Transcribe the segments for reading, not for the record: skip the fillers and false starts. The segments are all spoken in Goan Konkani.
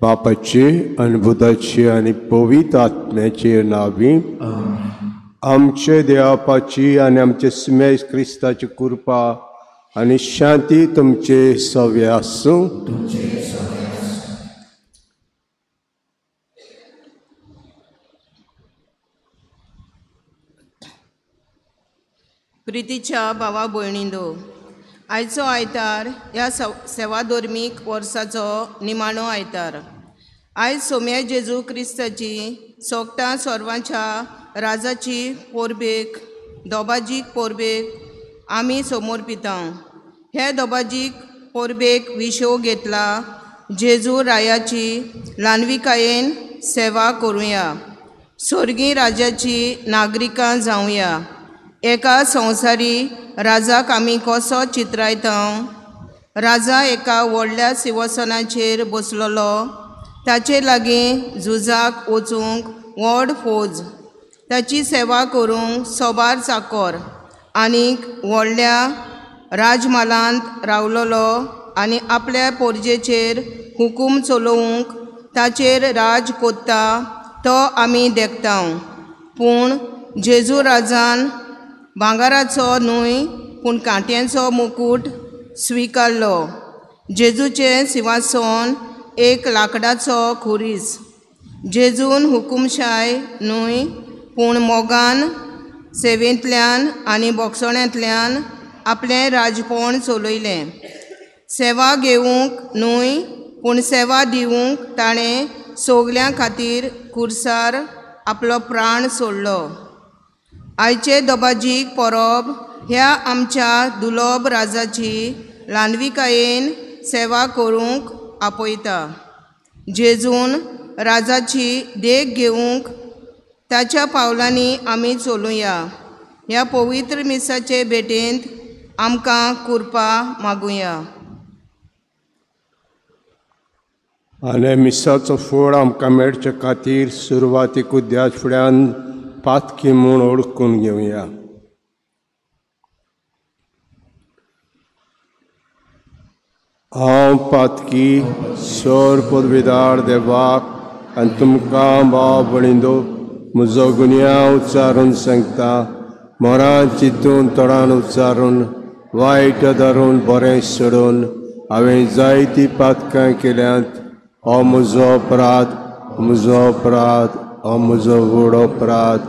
बापाचे आनी बुधाचे आनी पवित्र आत्म्याचे नांवी आमचे देवापाची आनी आमचे सुमेश क्रिस्ताची कृपा आनी शांती तुमचे सवे आसूं. प्रितीच्या भावा भयणींनो, आयचो आयतार ह्या सेवाधर्मीक वर्साचो निमाणो आयतार. आयज सोम्या जेजू क्रिस्ताची सोगटां सर्वांच्या राजाची पोरबेक दोबाजीक पोरबेक आमी समर्पिता. हे दोबाजीक पोरबेक विशो घेतला जेजू रायाची ल्हानविकायेन सेवा करुया, स्वर्गीय राजाची नागरिकां जावया. एका संवसारी राजाक आमी कसो चित्रायता? राजा एका व्हडल्या सिंवासनाचेर बसलेलो, ताचे लागीं झुजाक वचूंक व्हड फौज, ताची सेवा करूंक सोबार चाकोर आनीक व्हडल्या राजमालांत रावलेलो आनी आपल्या पोरजेचेर हुकूम चलोवंक ताचेर राज कोत्ता तो आमी देखता. पूण जेजू राजान भांगराचो न्हय पूण कांट्यांचो मुकूट स्विकारलो. जेजूचें सिंवासन एक लांकडाचो खुरीस. जेजून हुकुमशाय न्हय पूण मोगान सेवेंतल्यान आनी बोगसण्यांतल्यान आपलें राजपण चलयलें. सेवा घेवंक न्हय पूण सेवा दिवंक ताणें सगल्यां खातीर खुर्सार आपलो प्राण सोडलो. आयचे दोबाजीक परब ह्या आमच्या दुलोब राजाची ल्हानविकायेन सेवा करूंक आपयता. जेजून राजाची देख घेवंक ताच्या पावलांनी आमी चलुया. ह्या पवित्र मिसाचे भेटेंत आमकां कृपा मागुया. आनी मिसाचो फोड आमकां मेळचे खातीर सुरवातीक उद्याच फुड्यान पातकी म्हूण ओळखून घेवया. हांव पातकी सोर पदवीदार देवाक आनी तुमकां भाव भयणींनो म्हजो गुन्यांव उच्चारून सांगता. मरान चिंतून तोंडान उच्चारून वायट धरून बरें सोडून हांवें जायतीं पातकां केल्यांत. हो म्हजो अपराध, म्हजो अपराध, हो म्हजो व्हड अपराध.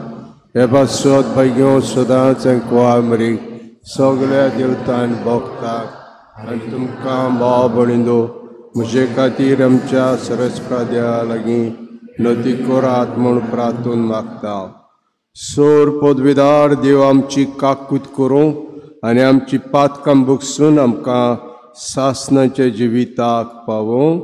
हे पासत भाग्यो सदांच कुवामरी सगळ्या देवतान भोगताक आनी तुमकां भाव भयणींनो म्हजे खातीर आमच्या सरस्प्राद्या लागीं नती करात म्हूण प्रार्थून मागता. सोर पदवीदार देव आमची काकूत करूं आनी आमची पातकां बगसून आमकां सासणाच्या जिविताक पावोवं.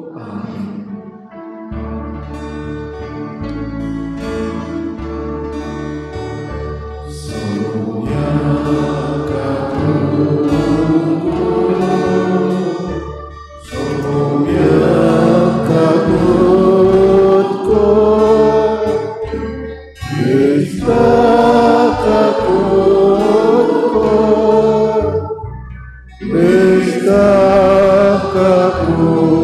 Kakut.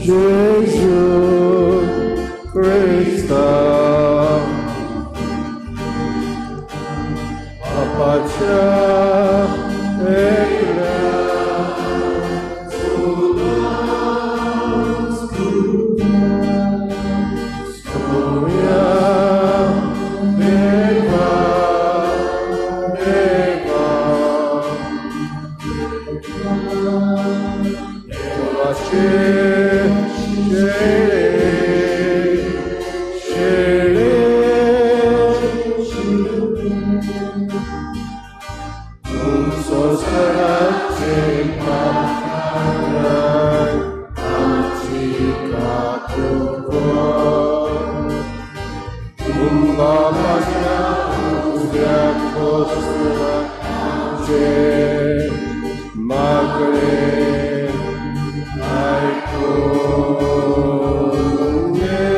Jezu Krista बापाच्या एकल्या सोम्या देवा देवा देवाचे शेळे शेळे तुमचो पाप आमची काकुळट तुमच्या उद्या कोसळाचे मागणे आयकून घे.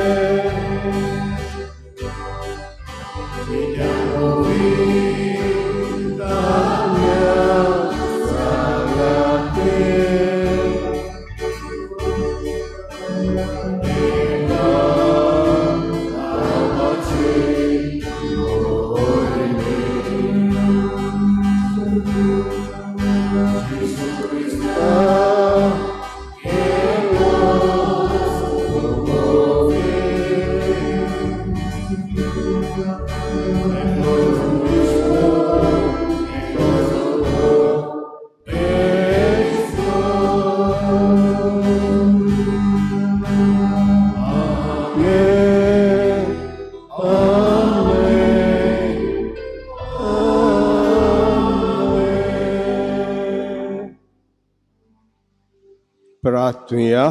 प्रार्थुया.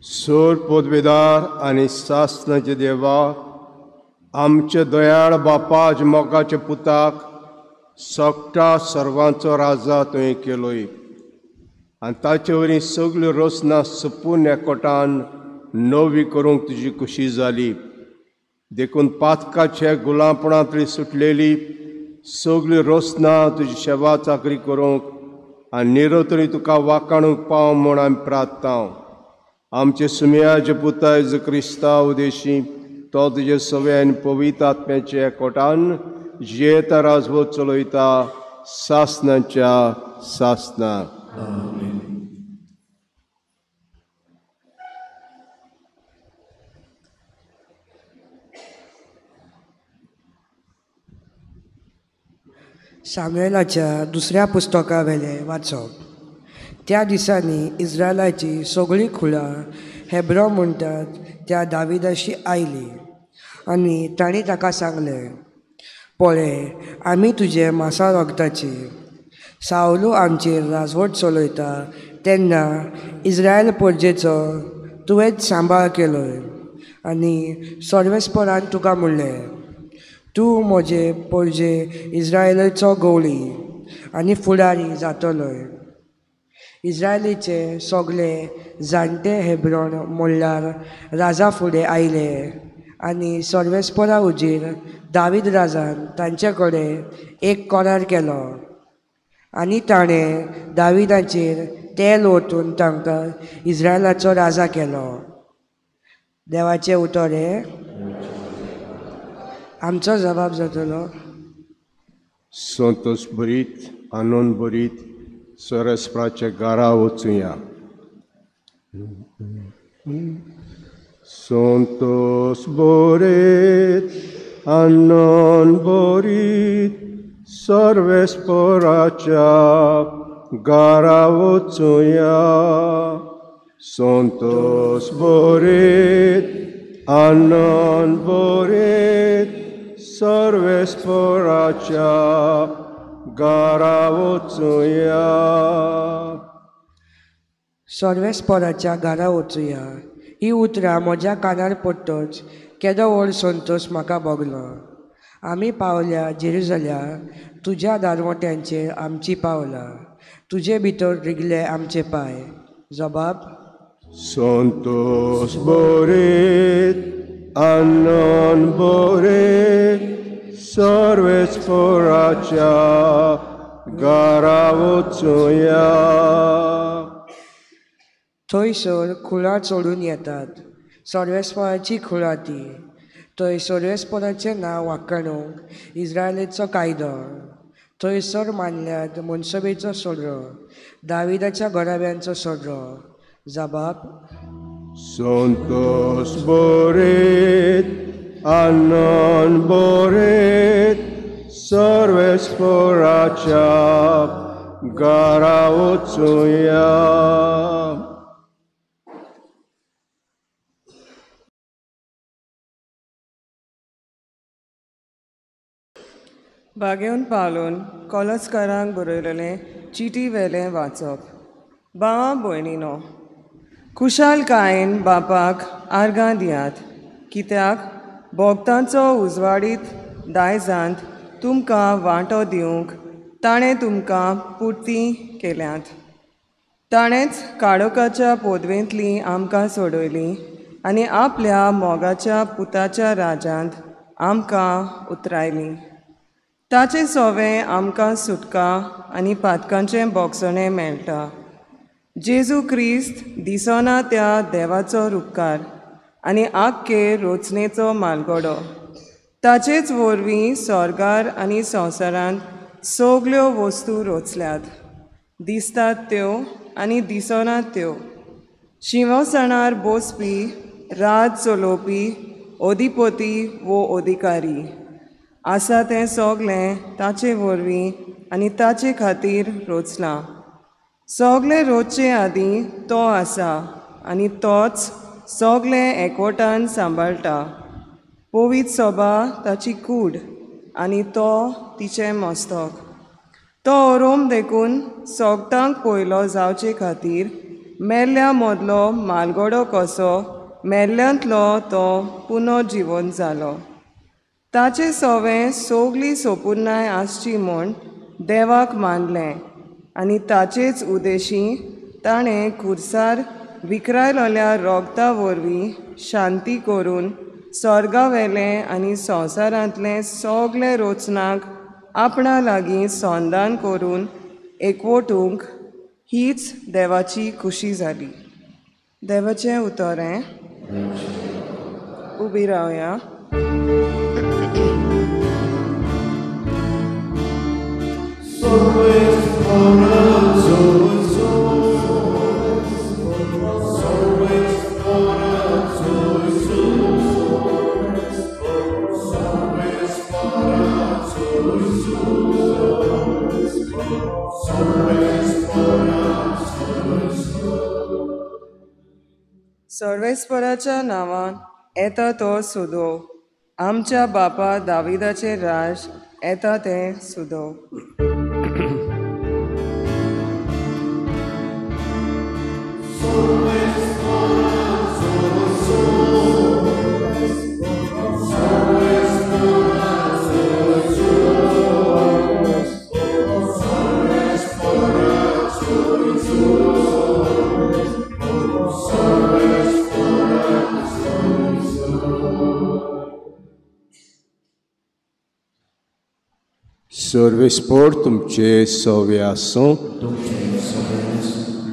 सोर पदवेदार आनी सासनाचे देवा, आमचे दयाळ बापाज मोगाच्या पुताक सगटा सर्वांचो राजा तुवें केलोय आनी ताचे वरवीं सगल्यो रचना सपूर्ण एकवटान नवी करूंक तुजी खुशी जाली. देखून पातकाचे गुलामपणांतली सुटलेली सगळी रचना तुजी सेवा चाकरी करूंक आनी निरंतरी तुका वाकाणूंक पाव म्हूण आमी प्रार्थता. आमचे सुमयाचे पुता जेजू क्रिस्ता उदेशी तो तुजे सवे आनी पवित्र आत्म्याचे एकवटान जियेता राजवट चलयता सासनाच्या सासना. सामुएलाच्या दुसऱ्या पुस्तकावेलें वाचप. त्या दिसांनी इस्रायलाची सगळीं कुळां हेब्रो म्हणटात त्या दाविदाशी आयली आनी तांणी ताका सांगलें, पळय आमी तुजे मासा रगताची. सावलू आमचेर राजवट चलयता तेन्ना इस्रायल परजेचो तुवेंच सांबाळ केलोय आनी सर्वेस्परान तुका म्हणलें, तूं म्हजे परजे इस्रायलाचो गवळी आनी फुडारी जातलोय. इस्रायलीचे सगळे जाणटे हेब्रॉन म्हणल्यार राजा फुडें आयले आनी सर्वेस्परा हुजीर दावीद राजान तांचे कडेन एक करार केलो आनी ताणें दाविदाचेर तेल ओतून तांकां इस्रायलाचो राजा केलो. देवाचें उतर हें. आमचो जबाब जातलो. संतोष भरीत आनंद भरीत सरस्पराच्या घरा वचुया. संतोष भरीत आनंद भरीत सर्वेस्पराच्या घरा वचुया. संतोष भरीत आनंद भरीत सर्वेस्पराच्या घरा वचुया. सर्वेस्पराच्या घरा वचुया ही उतरां म्हज्या कानार पडटच केदो व्हड संतोश म्हाका भोगलो. आमी पावल्या जेरुजल्या तुज्या दारवट्यांचेर आमची पावलां, तुजे भितर रिगले आमचे पांय. जबाब. संतोष भरीत आनंद भरीत सर्वेस्पराच्या घरा वचुया. थंयसर खुळां चडून येतात, सर्वेस्पराची खुळां ती. थंय सर्वेस्पराचें नांव वाखाणूंक इस्रायलाचो कायदो. थंयसर मानल्यात मनसबेचो सोडरो, दाविदाच्या घराब्यांचो सोडरो. जबाब संतोष बोरीत, आनंद बोरीत, सर्वेस्पराच्या घरा वचुया. बागेवन पावलून कोलस्करांक बरयलेलें चिटी वेलें वाचप. भावा भयणीनो, खुशालकायेन बापाक आर्गां दियात, कित्याक भोगतांचो उजवाडीत दायजांत तुमकां वांटो दिवंक ताणें तुमकां पुर्ती केल्यात. ताणेंच काळोखाच्या पोदवेंतली आमकां सोडयली आनी आपल्या मोगाच्या पुताच्या राजांत आमकां उतरायली. ताचे सोवे आमकां सुटका आनी पातकांचें बोगसणें मेळटा. जेजू क्रिस्त दिसना त्या देवाचो रुपकार आनी आख्खे रोचनेचो मालगडो. ताचेच वरवीं स्वर्गार आनी संवसारांत सगल्यो वस्तू रोचल्यात, दिसतात त्यो आनी दिसनात त्यो. शिंवासनार बसपी, राज चलोवपी, अधिपती वो अधिकारी आसा तें सगलें ताचे वरवीं आनी ताचे खातीर रोचलां. सगलें रोचचे आदीं तो आसा आनी तोच सगलें एकवटान सांबाळटा. पवित्र सभा ताची कूड आनी तो तिचें मस्तक. तो अरोम देखून सोगटांक पयलो जावचे खातीर मेल्ल्या मदलो मालगडो कसो मेल्ल्यांतलो तो पुनर्जिवन जालो. ताचे सोवें सगली सोपुर्णाय आसची म्हूण देवाक मानलें आनी ताचेच उदेशी ताणें खुर्सार विकरायलोल्या रोगता वरवीं शांती करून स्वर्गावेलें आनी संवसारांतलें सगलें रोचनाक आपणा लागीं संदान करून एकवटूंक हीच देवाची खुशी जाली. देवाचें उतर हें. उबी रावया. सर्वेस्पराच्या नांवान येता तो सुदो, आमच्या बापा दाविदाचें राज येता तें सुदो. सर्वेस्पोर तुमचे सवे आसूं.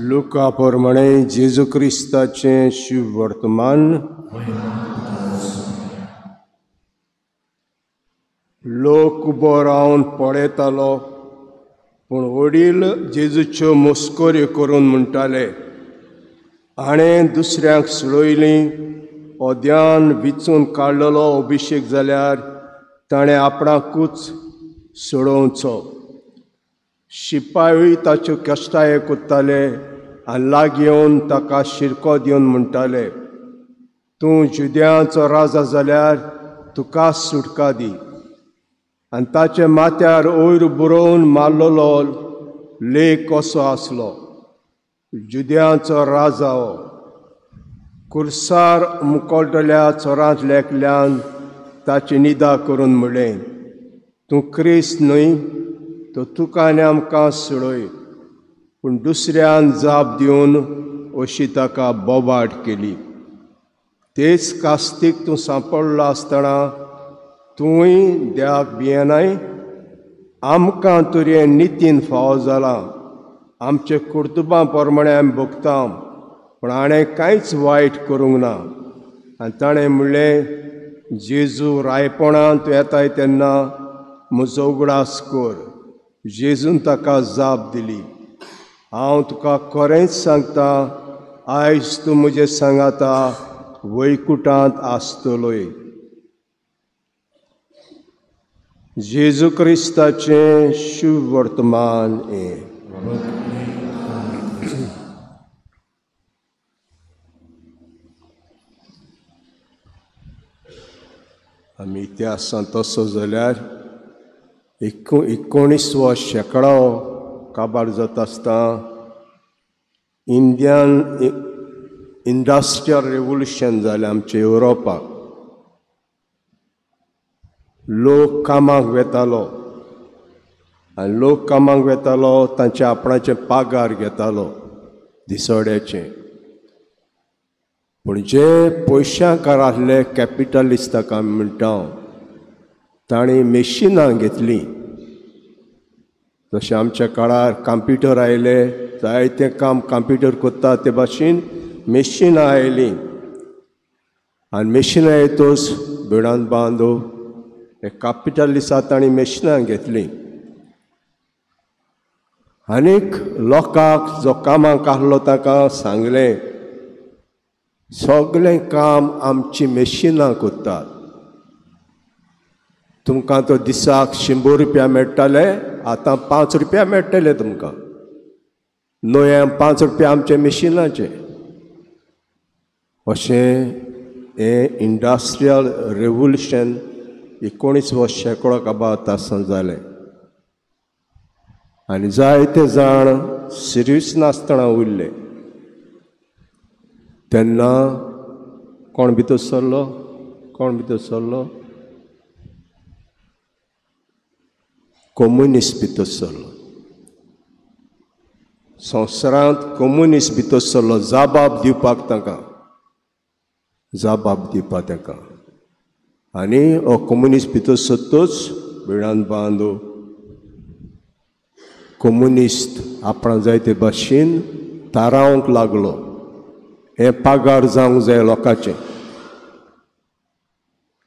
लुका प्रमाणे जेजू क्रिस्ताचें शुभ वर्तमान. लोक उबो रावन पळयतालो, पूण वडील जेजूच्यो मस्कऱ्यो करून म्हणटाले, हाणें दुसऱ्यांक सोडयलीं, अद्यान विचून काडलेलो अभिशेक जाल्यार ताणें आपणाकूच सोडोवचो. शिपायूय ताच्यो कश्टायो करताले आनी लागीं येवन ताका शिरको दिवन म्हणटाले, तूं जुद्यांचो राजा जाल्यार तुका सुटका दी. आनी ताच्या माथ्यार वयर बरोवन मारलेलो लेख कसो आसलो, जुद्यांचो राजा हो. कुर्सार मुकोळटल्या चोरांतल्या एकल्यान ताची निदा करून म्हणलें, तूं क्रिस्त न्हय तो तुका आनी आमकां सोडय. पूण दुसऱ्यान जाप दिवन अशी ताका बोबाट केली, तेच कास्तीक तूं सांपडलो आसतना तूंय देवाक भियेनाय? आमकां तर हें नितीन फावो जालां, आमचे कर्तुबां प्रमाणें आमी भोगता, पूण हाणें कांयच वायट करूंक ना. आनी ताणें म्हणलें, जेजू रायपणांत येताय तेन्ना म्हजो उगडास कर. जेजून ताका जाप दिली, हांव तुका खरेंच सांगता, आयज तूं म्हजें सांगाता वैकुटांत आसतलोय. जेजू क्रिस्ताचें शुभ वर्तमान हें. आमी इतिहासांत तसो जाल्यार 19वो शेंकडो काबार जाता आसतना इंडियन इंडस्ट्रियल रेवोल्युशन जालें आमच्या युरोपाक. लोक कामाक वेतालो आनी लोक कामाक वेतालो तांचे आपणाचे पागार घेतालो दिसवड्याचे. पूण जे पयशांकार आसले कॅपिटलिस्टाक आमी म्हणटा तांणी मेशिनां घेतलीं. जशें आमच्या काळार कंप्युटर आयले, जायतें काम कंप्युटर करता ते भाशेन मेशिनां आयलीं. आनी मेशिनां येतच बिणान बांदो हे कॅपिटलिस्टां तांणी मेशिनां घेतलीं. आनीक लोकांक जो कामाक आसलो ताका सांगलें, सगळें काम आमची मेशिनां करतात, तुमकां तो दिसाक 100 रुपया मेळटाले, आतां 5 रुपया मेळटले तुमकां, न्हय 5 रुपया आमच्या मेशिनाचे. अशें हें इंडस्ट्रियल रेवोल्युशन 19वो शेंकडो काबार आतां जालें. आनी जायते जाण सिरियस नासतना उरले. तेन्ना कोण भितर सरलो? कोण भितर सरलो? कम्युनिस्ट भितर सरलो. संवसारांत कम्युनिस्ट भितर सरलो जाबाब दिवपाक तांकां, जाबाब दिवपाक तांकां. आनी हो कम्युनिस्ट भितर सरतच बिळान बांदो कम्युनिस्ट आपणा जायते भाशेन थारावंक लागलो, हें पागार जावंक जाय लोकांचें.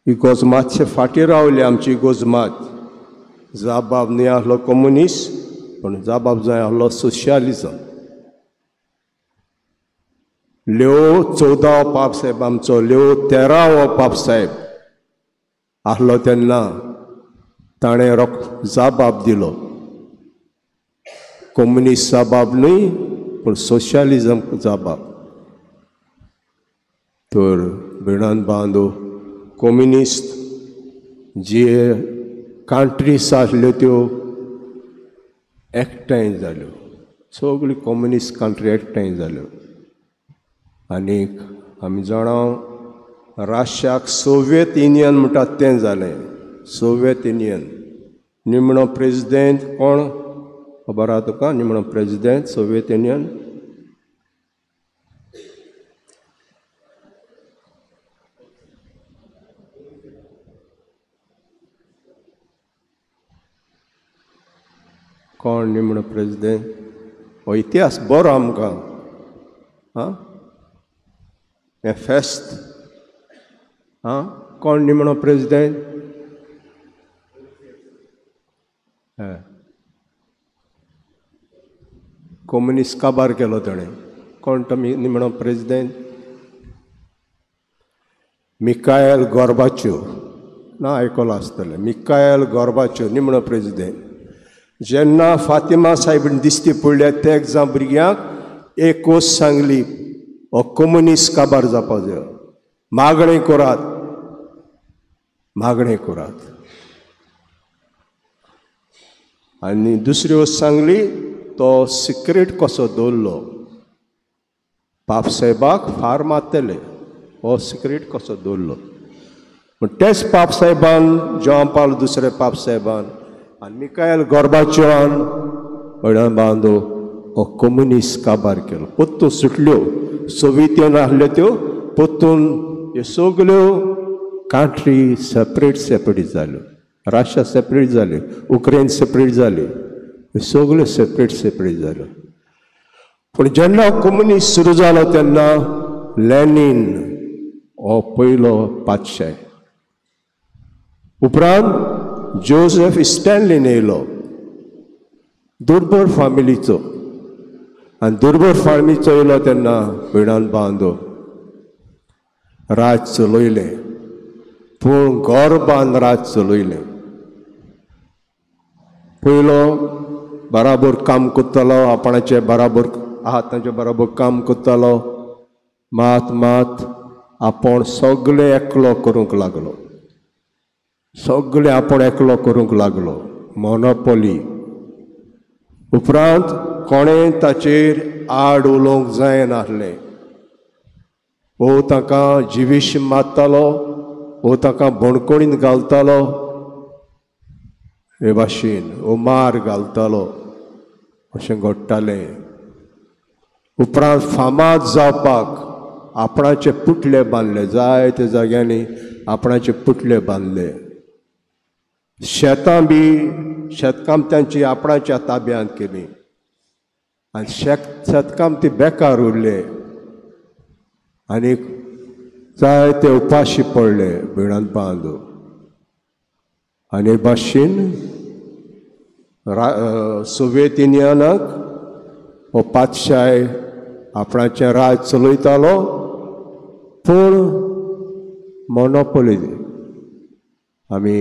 इगोज मातशें फाटीं रावली आमची इगोज मात. जाबाब न्हय आसलो कम्युनिस्ट, पूण जाबाब जाय आसलो सोशलिजम. ल्यो 14वो पापसाहेब आमचो, ल्यो 13वो पापसाहेब आसलो तेन्ना ताणें जाबाब दिलो, कम्युनिस्ट जाबाब न्हय पूण सोशलिजम जाबाब. तर बिणान बांदो कम्युनिस्ट जे कंट्रीज आसल्यो त्यो एकठांय जाल्यो, सगळ्यो कम्युनिस्ट कंट्री एकठांय जाल्यो. आनीक आमी जाणा राशियाक सोवियत युनियन म्हणटात तें जालें. सोवियत युनियन निमणो प्रेजिडेंट कोण खबर आहा तुका? निमणो प्रेजिडेंट सोवियत युनियन कोण निमणो प्रेजिडेंट? हो इतिहास बरो आमकां. आं, हें फेस्त. आं, कोण निमणो प्रेजिडेंट? कम्युनिस्ट काबार केलो ताणें. कोण तो निमणो प्रेजिडेंट? मिकायल गोर्बाच्यो. ना आयकलां आसतलें, मिकायल गोर्बाच्यो निमणो प्रेजिडेंट. जेन्ना फातिमा साहेबीन दिश्टी पडल्या त्या एग्जाम भुरग्यांक एक कोस सांगली, हो कम्युनिस्ट काबार जावपा जाय, मागणें करात, मागणें करात. आनी दुसरी वस्त सांगली, तो सिक्रेट कसो दवरलो, पापसाहेबाक फार मारतले, हो सिक्रेट कसो दवरलो. पूण तेच पापसाहेबान जॉन पावल दुसरे पापसाहेबान आनी मिकायल गोर्बाच्योवान व्हडल्यान बांदो हो कम्युनिस्ट काबार केलो. पोत्तून सुटल्यो सोवियत युनियन आसल्यो त्यो पोत्तून ह्यो सगल्यो कंट्री सेपरेट सेपरेट जाल्यो. रशिया सेपरेट जाले, उक्रेन सेपरेट जाली, सगळे सेपरेट सेपरेट जाले. पूण जेन्ना कम्युनिस्ट सुरू जालो तेन्ना लेनीन हो पयलो पातशाय. उपरांत जोसेफ स्टॅनलीन येयलो, दुर्बळ फामिलीचो. आनी दुर्बळ फामिलीचो येयलो तेन्ना भयणान बांदो राज चलयलें, पूण गोरबान राज चलयलें. पयलो बराबर काम करतालो, आपणाचे बराबर आहा तांचे बराबर काम करतालो. मात मात आपूण सगळें एकलो करूंक लागलो, सगळें आपूण एकलो करूंक लागलो, मोनोपोली. उपरांत कोणें ताचेर आड उलोवंक जायनासलें. ओ ताका जिवीश मारतालो, ओ ताका बणकोणीन घालतालो, हे भाशेन ओ मार घालतालो, अशें घडटालें. उपरांत फामाद जावपाक आपणाचे पुटले बांदले, जायते जाग्यांनी आपणाचे पुटले बांदले. शेतां बी शेतकामत्यांची आपणाच्या ताब्यांत केली आनी शेतकामती बेकार उरले आनी जायते उपाशी पडले भयणान बांदू. आनी भाशेन सोवियत युनियनाक हो पातशाय आपणाचें राज चलयतालो, पूण मोनोपोली आमी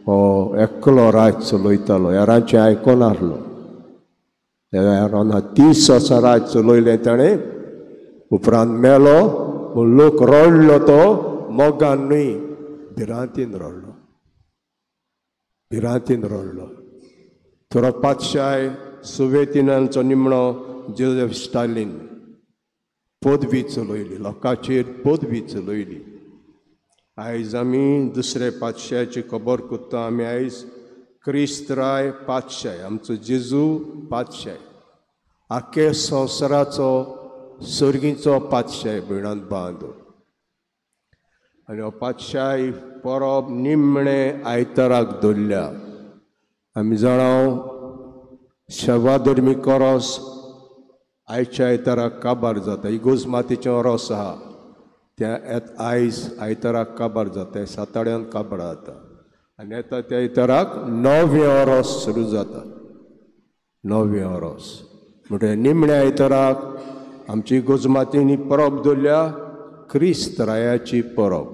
हो एकलो राज चलयतालो, हेरांचें आयकनासलो. हेरांना 30 वर्सां राज चलयलें ताणें. उपरांत मेलो, लोक रडलो तो मोगान न्हय, भिरांतीन रडलो, भिरांतीन रडलो. थोडो पातशाय सोवियत युनियनाचो निमणो जोसेफ स्टालीन पदवी चलयली, लोकांचेर पदवी चलयली. आयज आमी दुसरे पातशायाची खबर करता. आमी आयज क्रिस्त राय पातशाय, आमचो जेजू पातशाय, आख्खे संवसाराचो सर्गीचो पातशाय भयणांत बांदो. आनी हो पातशाय परब निमणे आयताराक दवरल्या. आमी जाणां शेवा धर्मीक ओरोस आयच्या आयताराक काबार जाता. इगोज मातीचें ओरोस आहा त्या आयज आयताराक काबार जाता, साताड्यान काबार जाता. आनी येता त्या आयताराक नवें ओरोस सुरू जाता, नवें ओरोस. म्हणटकीर निमण्या आयताराक आमची इगोज मातींनी परब दवरल्या, क्रिस्त रायाची परब.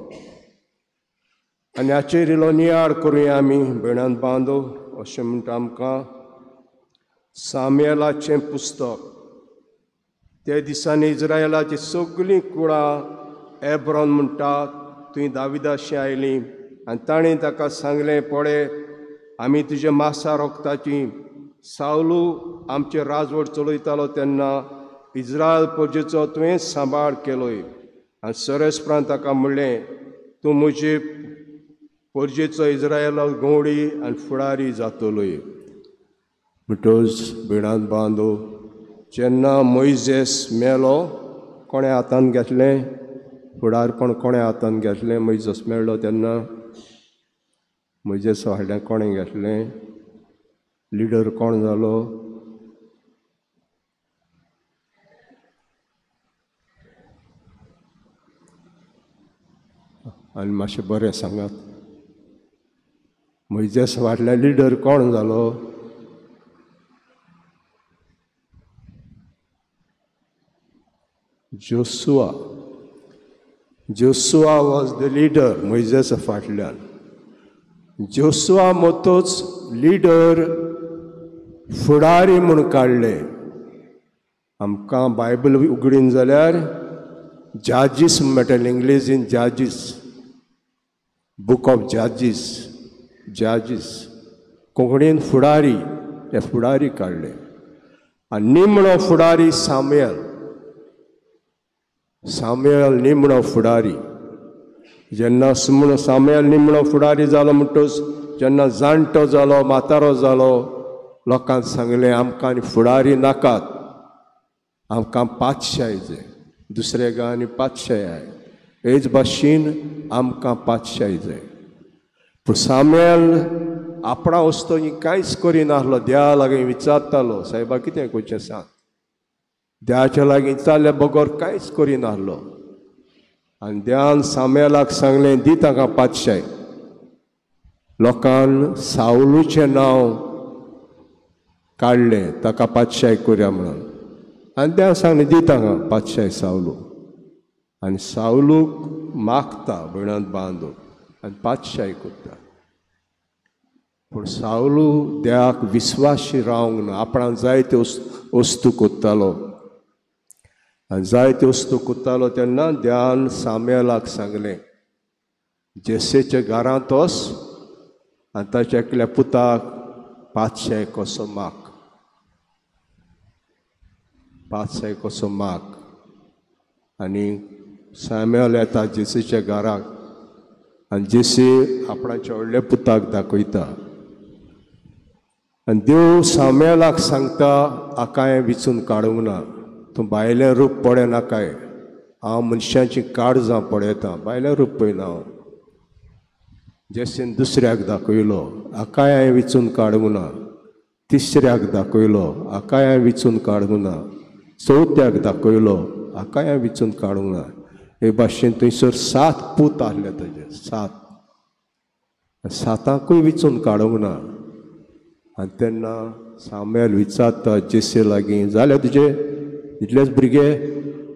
आनी हाचेर इल्लो नियाळ करुया आमी भयणान बांदो. अशें म्हणटा आमकां सामुएलाचें पुस्तक. त्या दिसांनी इज्रायलाची सगळीं कुळां एब्रॉन म्हणटा थंय दाविदाशी आयलीं आनी ताणें ताका सांगलें, पळय आमी तुज्या मासा रोगताची. सावलू आमचे राजवट चलयतालो तेन्ना इज्रायल प्रजेचो तुवें सांबाळ केलोय. आनी सरस्परान ताका म्हणलें, तूं म्हजे परजेचो इज्रायला गवडी आनी फुडारी जातलोय. म्हणटच भयणान बांदो, जेन्ना मोयजेस मेलो कोणें हातान घेतलें फुडारपण? कोणें हातान घेतलें? मोयजेस मेळ्ळो तेन्ना मोयजेस फाटल्यान कोणें घेतलें? लिडर कोण जालो? आनी मातशें बरें सांगात, मोयजेस फाटल्यान लिडर कोण जालो? Joshua. Joshua was the leader Moses फाटल्यान. जोशुआ मतोच लिडर, फुडारी म्हूण काडले. आमकां बायबल उगडीन जाल्यार जाजीस मेळटलें, इंग्लेजीन जाजीस, बूक ऑफ जाजीस, जाजीस कोंकणीन फुडारी, हे फुडारी काडले. आनी निमणो फुडारी सामुएल, सामुएल निमणो फुडारी. जेन्ना सामुएल निमणो फुडारी जालो म्हणटच जेन्ना जाणटो जालो, म्हातारो जालो, लोकांक सांगलें आमकां आनी फुडारी नाकात, आमकां पातशाय जाय, दुसऱ्या गांवांनी पातशाय आहाय, हेच भाशेन आमकां पातशाय जाय. पूण सामुएल आपणा वस्तू कांयच करिनासलो. देवा लागीं विचारतालो, सायबा कितें करचें सांग. देवाच्या लागीं विचारल्या बगर कांयच करिनासलो. आनी देवान सामुएलाक सांगलें, दी ताका पातशाय. लोकान सावलूचें नांव काडलें, ताका पातशाय करया म्हणून. आनी देवान सांगलें, दी ताका पातशाय सावलू. आनी सावलूक मागता भयणांत बांदून आनी पातशाय करता. पूण सावलू देवाक विस्वाशी रावंक ना. आपणाक जायत्यो वस्तू करतालो आनी जायत्यो वस्तू करतालो. तेन्ना देवान सामुएलाक सांगलें, जेसेच्या घरांत वच आनी ताच्या एकल्या पुताक पातशाय कसो माग, पातशाय कसो माग. आनी सामुएल येता जेसीच्या घराक आनी जेसी आपणाच्या व्हडल्या पुताक दाखयता. आनी देव सामुएलाक सांगता, हाका हांवें विचून काडूंक ना, तूं भायलें रूप पळयनाकाय, हांव मनशाचीं काळजां पळयतां, भायलें रूप पळयना हांव. जेसीन दुसऱ्याक दाखयलो, हाकाय हांवें विचून काडूंक ना. तिसऱ्याक दाखयलो, हाकाय हांवें विचून काडूंक ना. चवथ्याक दाखयलो, हाकाय हांवें विचून काडूंक ना. हे भाशेन थंयसर 7 पूत आसले ताजे, 7, सातांकूय विचून काडूंक ना. आनी तेन्ना सामुएल विचारता जेसे लागीं, जाले तुजे इतलेच भुरगे?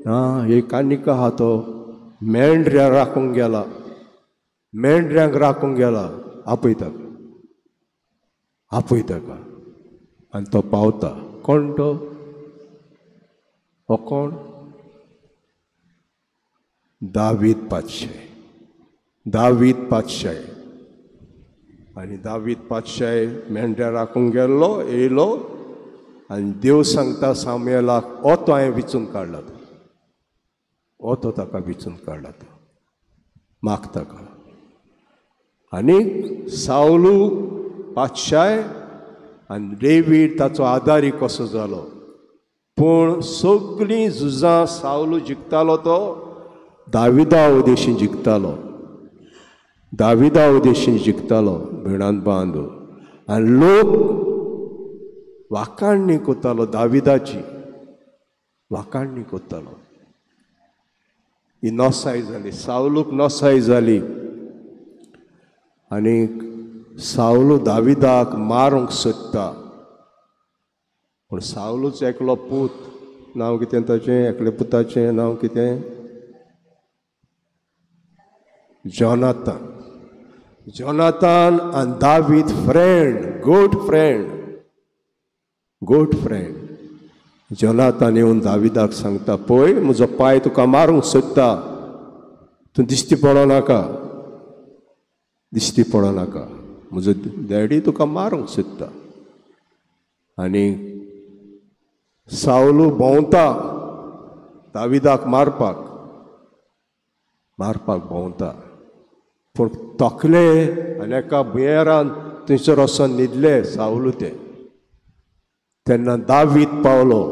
आं, एक आनीक आहा तो मेंढऱ्या राखूंक गेला, मेंढऱ्यांक राखूंक गेला, आपय ताका, आपय ताका. आनी तो पावता. कोण तो? हो कोण? दावीद पातशाय. दावीद पातशाय. आनी दावीद पातशाय मेंढऱ्या राखूंक गेल्लो, येयलो आनी देव सांगता सामुएलाक, हो तो हांवें विचून काडला तो, हो तो ताका विचून काडला तो, माग ताका. आनी सावलू पातशाय आनी डेवीड ताचो आदारी कसो जालो. पूण सगळीं झुजां सावलू जिखतालो तो दाविदा उदेशीं जिखतालो, दाविदा उदेशीं जिखतालो भेणांत बांदू. आनी लोक वाखाणणी करतालो दाविदाची, वाखाणणी करतालो. ही नसाय जाली, सावलूक नसाय जाली. आनी सावलू दाविदाक मारूंक सोदता. पूण सावलूच एकलो पूत, नांव कितें ताचें? एकल्या पुताचें नांव कितें? जोनातान. जोनातान आनी David friend, good friend, good friend. Jonathan येवन दाविदाक सांगता, पळय म्हजो पांय तुका मारूंक सोदता, तूं दिश्टी पडो नाका, दिश्टी पडो नाका, म्हजो डॅडी तुका मारूंक सोदता. आनी सावलू भोंवता दाविदाक मारपाक, मारपाक भोंवता. पूण तकले आनी एका भुंयेरान थंयसर वचोन न्हिदले सावलू ते. तेन्ना दावीद पावलो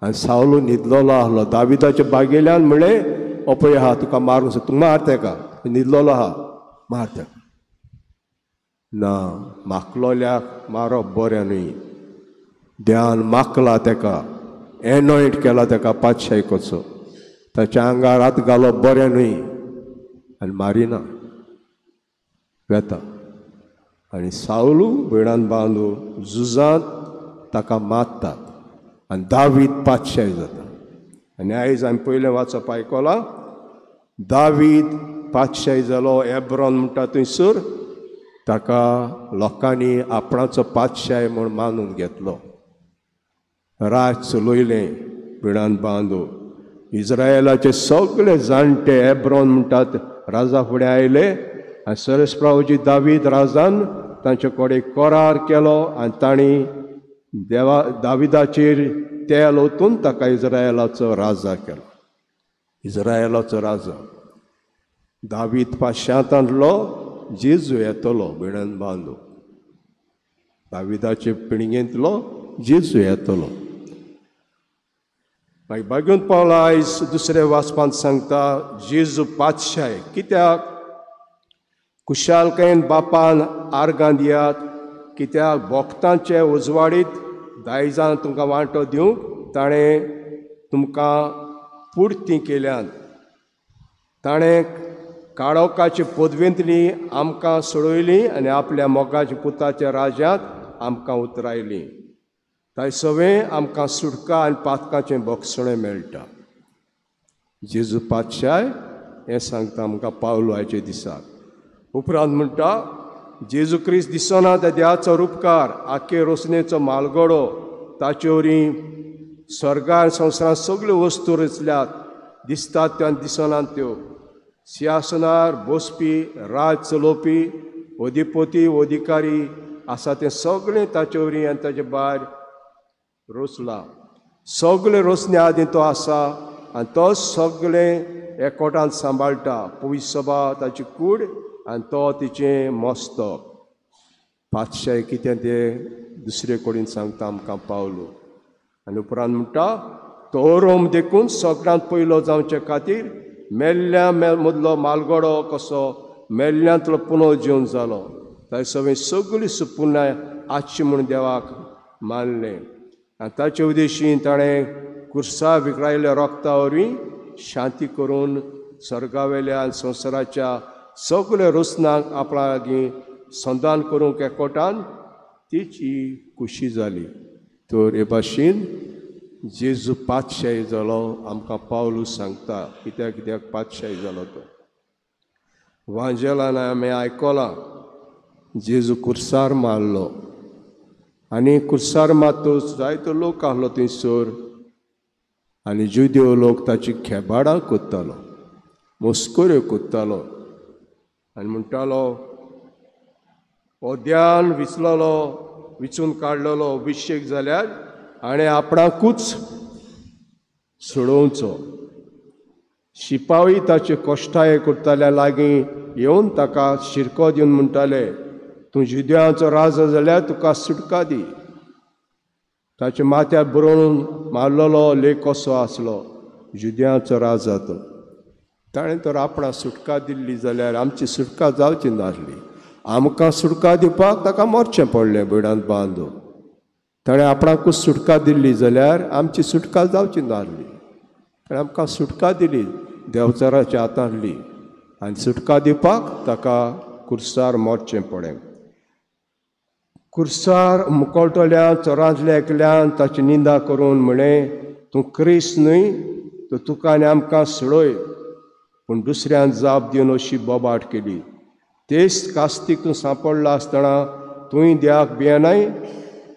आनी सावलू न्हिदलोलो आसलो. दाविदाच्या बागेल्यान म्हणलें, हो पळय आहा तुका मारूंक सोदता, तूं मार तेका, न्हिदलोलो आहा, मार तेका. ना, माकलोल्याक मारप बरें न्हय. देवान माकला तेका, एनॉयंट केला तेका पातशाय कसो, ताच्या आंगार हात घालप बरें न्हय. आनी मारिना, वेता. आनी सावलू भयणान बांदू झुजांत ताका मारतात आनी दावीद पातशाय जाता. आनी आयज आमी पयलें वाचप आयकलां, दावीद पातशाय जालो एब्रॉन म्हणटा थंयसर. ताका लोकांनी आपणाचो पातशाय म्हूण मानून घेतलो. राज चलयलें भिडान बांदू. इज्रायलाचे सगळे जाणटे एब्रॉन म्हणटात राजा फुडें आयले आनी सरस्प्रावजी दावीद राजान तांचे कडेन करार केलो आनी तांणी देवा दाविदाचेर तेल ओतून ताका इज्रायलाचो राजा केलो. इज्रायलाचो राजा दावीद पाशांतांतलो जेजू येतलो भिडन बांदू. दाविदाचे पिळगेंतलो जेजू येतलो. मागीर बागेवन पावला आयज दुसऱ्या वाचपांत सांगता जेजू पातशाय. कित्याक? कुशालकायेन बापान आर्गां दियात, कित्याक भोक्तांचे उजवाडीत दायजान तुमकां वांटो दिवंक ताणें तुमकां पुर्ती केल्यान। ताणें काळोखाचे पदवेंतली आमकां सोडयली आनी आपल्या मोगाच्या पुताच्या राज्यांत आमकां उतरायली। ताय सवें आमकां सुटका आनी पातकाचें बक्षणें मेळटा। जेजू पातशाय हें सांगता आमकां पावलो आयचे दिसाक। उपरांत म्हणटा, जेजू क्रिस्त दिसना त्या देवाचो रुपकार, आखे रोसणेचो मालगडो, ताचे वरी स्वर्गार संवसारांत सगल्यो वस्तू रचल्यात, दिसतात त्यो आनी दिसनात त्यो। सिंहासनार बसपी, राज चलोवपी, अधिपती अधिकारी आसा तें सगळें ताचे वरी आनी ताचे भायर रोसला। सगळे रोसणे आदीं तो आसा आनी तो सगळें एकवटान सांबाळटा। पवित्र सभा ताची कूड आनी तो तिचें मस्तक। पातशाय कितें तें दुसरे कडेन सांगता आमकां पावलो। आनी उपरांत म्हणटा, तो रोम देखून सगळ्यांत पयलो जावचे खातीर मेल्ल्या मदलो मालगडो कसो मेल्ल्यांतलो पुनर्जीवन जालो, ताचे सगळें सगळी सुपुर्णाय आसची म्हूण देवाक मानलें। आनी ताचे उद्देशीन ताणें कुर्सा विकरायल्ल्या रोगता वरवीं शांती करून स्वर्गावेल्या संवसाराच्या सगळ्या रोसनाक आपल्या लागीं संदान करूंक एकवटान तिची खुशी जाली। तर हे भाशेन जेजू पातशाही जालो आमकां पावलू सांगता कित्याक कित्याक पातशाही जालो तो। वांजेलान आमी आयकलां जेजू कुर्सार मारलो आनी कुर्सार मारतच जायतो लोक आहलो थंयसर आनी जुदेव लोक ताची खेबाडां कोत्तालो, मस्कऱ्यो कोत्तालो आनी म्हणटालो, हो ध्यान विचलोलो, विचून काडलेलो अभिशेक जाल्यार आनी आपणाकूच सोडोवचो। शिपाई ताचे कश्टाये करताल्या लागीं येवन ताका शिरको दिवन म्हणटाले, तूं जुदेवांचो राजा जाल्यार तुका सुटका दी। ताच्या माथ्यार बरोवन मारलेलो लेख कसो आसलो, जुदेवांचो राजा तो। ताणें तर आपणाक सुटका दिल्ली जाल्यार आमची सुटका जावची नासली। आमकां सुटका दिवपाक ताका मरचें पडलें बेडांत बांदून। ताणें आपणाकूच सुटका दिल्ली जाल्यार आमची सुटका जावची नासली। ताणें आमकां सुटका दिली देवचाराच्या हातांतली आनी सुटका दिवपाक ताका कुर्सार मरचें पडलें। कुर्सार मुकोळटल्या चोरांतल्या एकल्यान ताची निंदा करून म्हणें, तूं क्रिस्त न्हय तर तुका आनी आमकां सोडय। पूण दुसऱ्यान जाप दिवन अशी बोबाट केली, तेच कास्तीक तूं सांपडला आसतना तूंय देवाक भियेनाय,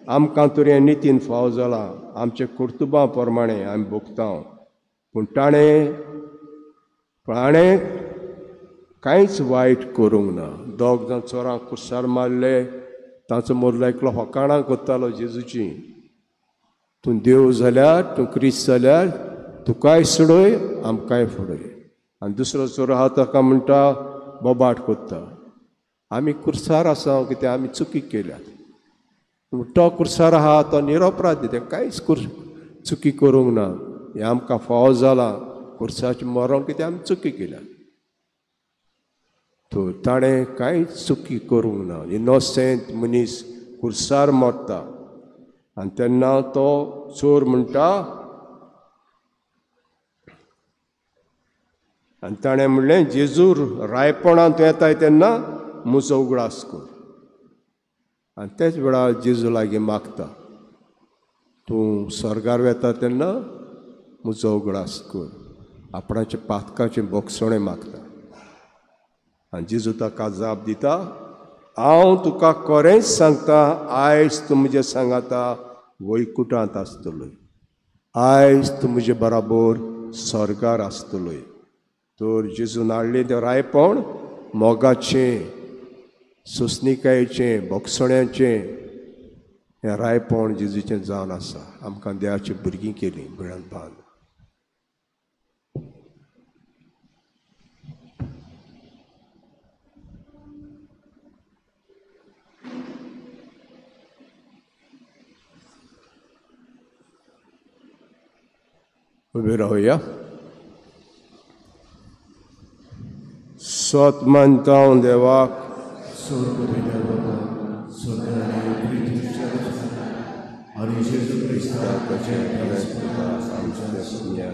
आमकां तर हें नितीन फाव जालां, आमचे कर्तुबां प्रमाणें आमी भोगता। पूण ताणें कांयच वायट करूंक ना। दोग जाण चोरांक कुर्सार मारले, तांचो मदलो एकलो फकाणां कोत्तालो जेजूची, तूं देव जाल्यार, तूं क्रिस्त जाल्यार तुकाय सोडय आमकांय फुडय। आनी दुसरो चोर आहा ताका म्हणटा बोबाट कोत्ता, आमी कुर्सार आसा कित्याक आमी चुकी केल्यात। तो कुर्सार आहा तो निरपराधी, तें कांयच चुकी करूंक ना, हें आमकां फावो जालां कुर्साचें मरण कित्याक आमी चुकी केल्या। तर ताणें कांयच चुकी करूंक ना, इनोसेंट मनीस कुर्सार मरता। आनी तेन्ना तो चोर म्हणटा, आनी ताणें म्हणलें, जेजू रायपणांत तूं येताय तेन्ना म्हजो उगडास कर। आनी तेच वेळार जेजू लागीं मागता, तूं स्वर्गार वेता तेन्ना म्हजो उगडास कर, आपणाच्या पातकाचें बक्षणें मागता। आनी जेजू ताका जाप दिता, हांव तुका खरेंच सांगता, आयज तूं म्हजें सांगाता वैकुटांत आसतलोय, आयज तूं म्हजे बराबर स्वर्गार आसतलोय। तर जेजून हाडलें तें रायपण मोगाचें, सोंसणिकायेचें, बक्षण्याचें हें रायपण जेजूचें जावन आसा। आमकां देवाची भुरगीं केलीं बिळांत बांद। उबे रावया। सत मानता हांव देवाक, सोर्ग बाबा स्वर्गाने पृथ्वीच्या आणि जेजू क्रिस्ताचे आमच्या सुन्या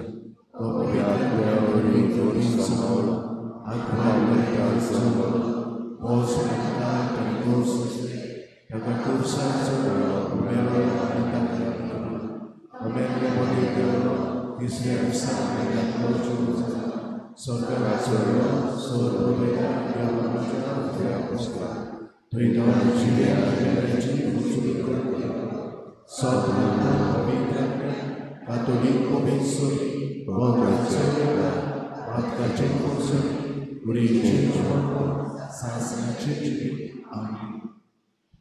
आत्म्या वरवीं समावलो आत्मा जमलो पावस ताणें दोश सोंसले ताका खुरसार चडलो मेलो आनी ताका मेल्ले मदीं देंवलो तिसऱ्या दिसा मेल्ल्यांतलो जिवो जालो स्वर्गाक चडलो स्वर्ग देवा बसला थंय तो जिव्या मेल्ल्यांची वसुली करता सगळो पवित्र कातोलीक पवित्र पातकाचें कोसळ उडीचें जिवन सासणाचें जिवीत. आमेन.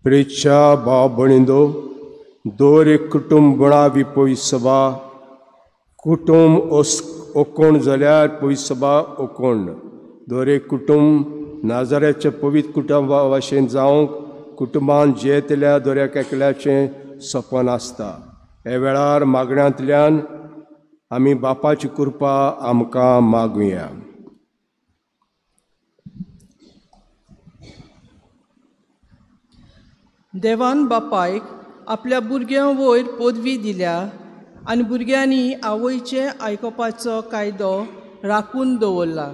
प्रेच्छा भाव भयणींनो, दर एक कुटुंब बळावी पयसभा कुटुंब ओकोण जाल्यार पयसभा ओकोण. दर एक कुटुंब नाजाऱ्याच्या पवित्र कुटुंबा भाशेन जावंक कुटुंबान जियेतल्या दर एकल्याचें सपन आसता. ह्या वेळार मागण्यांतल्यान आमी बापाची कृपा आमकां मागुया. देवान बापायक आपल्या भुरग्यां वयर पदवी दिल्या आनी भुरग्यांनी आवयचें आयकुपाचो कायदो राखून दवरला.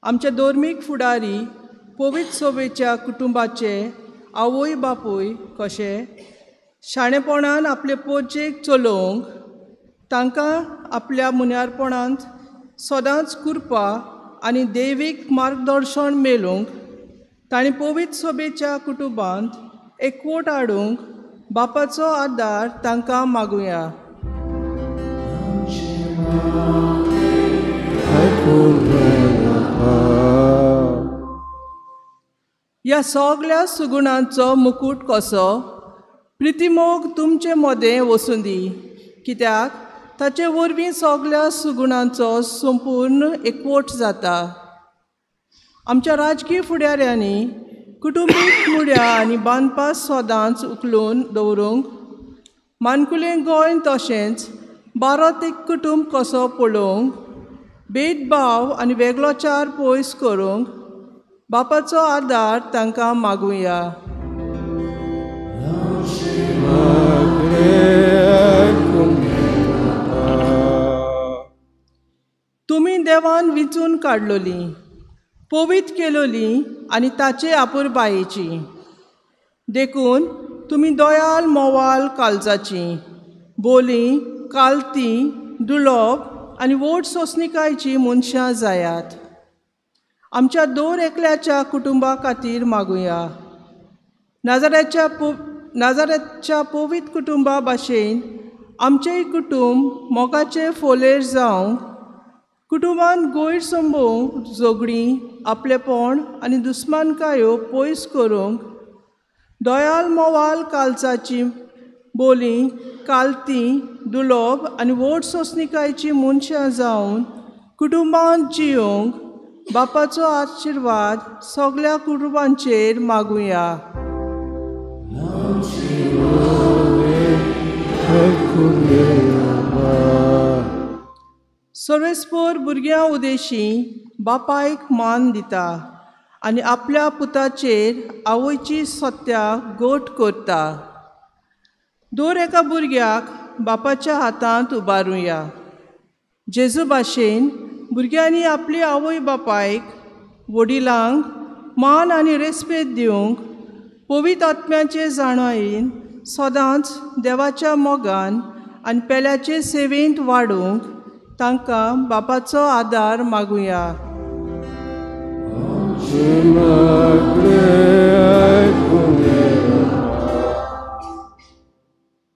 आमचे धर्मीक फुडारी पवित्र सभेच्या कुटुंबाचे आवय बापूय कशे शाणेपणान आपले पोरजेक चलोवंक तांकां आपल्या मुन्यारपणांत सदांच कृपा आनी दैवीक मार्गदर्शन मेळूंक तांणी पवित्र सभेच्या कुटुंबांत एकवट हाडूंक बापाचो आदार तांकां मागुया. ह्या सगल्या सुगुणांचो मुकूट कसो प्रितीमोग तुमचे मदें वसूं दी, कित्याक ताचे वरवीं सगल्या सुगुणांचो संपूर्ण एकवट जाता. आमच्या राजकीय फुडाऱ्यांनी कुटुंबीक मुड्या आनी बांदपास सदांच उखलून दवरूंक मानकुलें गोंय तशेंच भारत एक कुटुंब कसो पळोवंक भेदभाव आनी वेगळोचार पयस करूंक बापाचो आदार तांकां मागुया. तुमी देवान विंचून काडलोली, पवित्र केलोली आनी ताचे आपुरबायेची, देखून तुमी दयाल मोवाल काळजाची बोली कालती दुलोप आनी व्हड सोंसणिकायची मनशां जायात. आमच्या दर एकल्याच्या कुटुंबा खातीर मागुया. नाजाऱ्याच्या पवित्र कुटुंबा भाशेन आमचेंय कुटुंब मोगाचें फोलेर जावंक कुटुंबान गैरसंबोवंक झगडीं आपलेपण आनी दुस्मानकायो पयस करूंक दयाल मोवाल काळजाची बोली कालती दुलोब आनी व्हड सोंसणिकायची मनशां जावन कुटुंबांत जियोवंक बापाचो आशिर्वाद सगल्या कुटुंबांचेर मागुया. सर्वेस्पोर भुरग्यां उदेशी बापायक मान दिता आनी आपल्या पुताचेर आवयची सत्या गोट करता. दर एका भुरग्याक बापाच्या हातांत उबारुया. जेजू भाशेन भुरग्यांनी आपली आवय बापायक वडिलांक मान आनी रेस्पेद दिवंक पवित्र आत्म्याचे जाणवायेन सदांच देवाच्या मोगान आनी पेल्याचे सेवेंत वाडूंक तांकां बापाचो आदार मागुया.